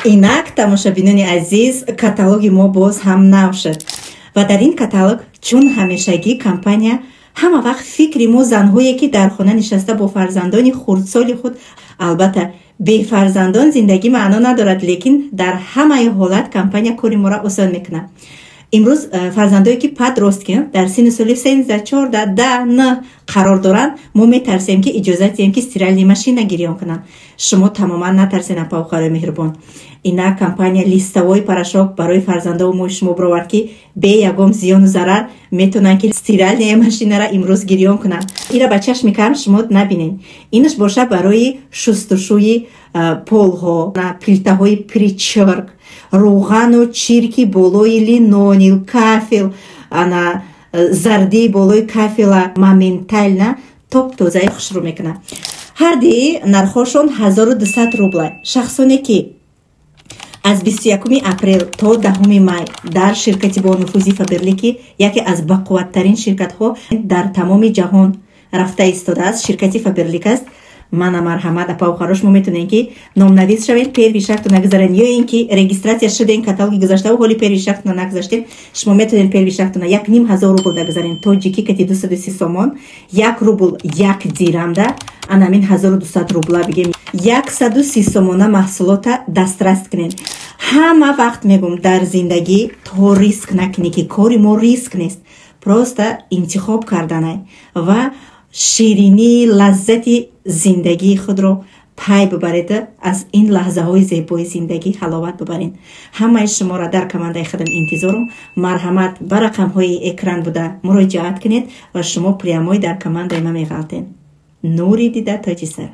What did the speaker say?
Инак, тамошобинони азиз, каталоги мо боз ҳам нав шуд ва дар ин каталог, чун ҳамешагӣ, компания ҳама вақт фикри мо, занҳое ки дар хона нишаста бо фарзандони хурдсоли худ. Албатта, бефарзандон зиндагӣ маъно надорад, лекин дар ҳамаи ҳолат компания кори моро осон мекунад. Имрӯз фарзандое ки подростки, дар синни соли 13, 14, 10, 9 қарор доранд, мо метарсем, ки иҷозат диҳем, ки стиральный машина гирён кунанд. Шумо тамоман натарсен, апа-ухарои меҳрубон. Ина компания листовой порошок барои фарзандову мои шумо бировард, ки бе ягон зиёну зарар метавонанд, ки стиральная машинара имрӯз гирён кунанд. Ира ба чашми кам шумо набинед. Инаш боша барои шустушӯи полҳо, плитаҳои причирк, рӯғану чирки болои линолеум, кафел, ана зардии болои кафела моментально топ тозаи хушрӯ мекунад. Ҳарди нархҳошон 1200 рубла. Шахсоне ки аз 21 апрел то 10 май дар ширкати бонуфузи Фаберлик, ки яке аз бақувваттарин ширкатҳо дар тамоми ҷаҳон рафта истодааст, ширкати Фаберлик аст, мана, марҳамат, апа-ухаро, шумо метавонед, ки номнавис шавед, первый шагтона гузарен, ё ин ки регистрация шуден каталоги гузаштаву ҳоли первый шагтона нагузаштем, шумо метавонед первый шагтона 1500 рубл дагузарен. Тоҷикӣ кати 230 сомон, 1 рубл 1 дирамда. Ана ҳамин 1200 рубла бигем, 130 сомона маҳсулота дастрас кунед. Ҳама вақт мегум, дар зиндагӣ то риск накунӣ, ки кори мо риск нест, просто интихоб карданай ва ширинии лаззати зиндагии худро пай бибаред, аз ин лаҳзаҳои зебои зиндагӣ ҳаловат бибаред. Ҳамаи шуморо дар командаи худам интизорум. Марҳамат, ба рақамҳои экран буда муроҷиат кунед ва шумо прямой дар командаи ма меғалтед. Нури дида, тоҷи сар.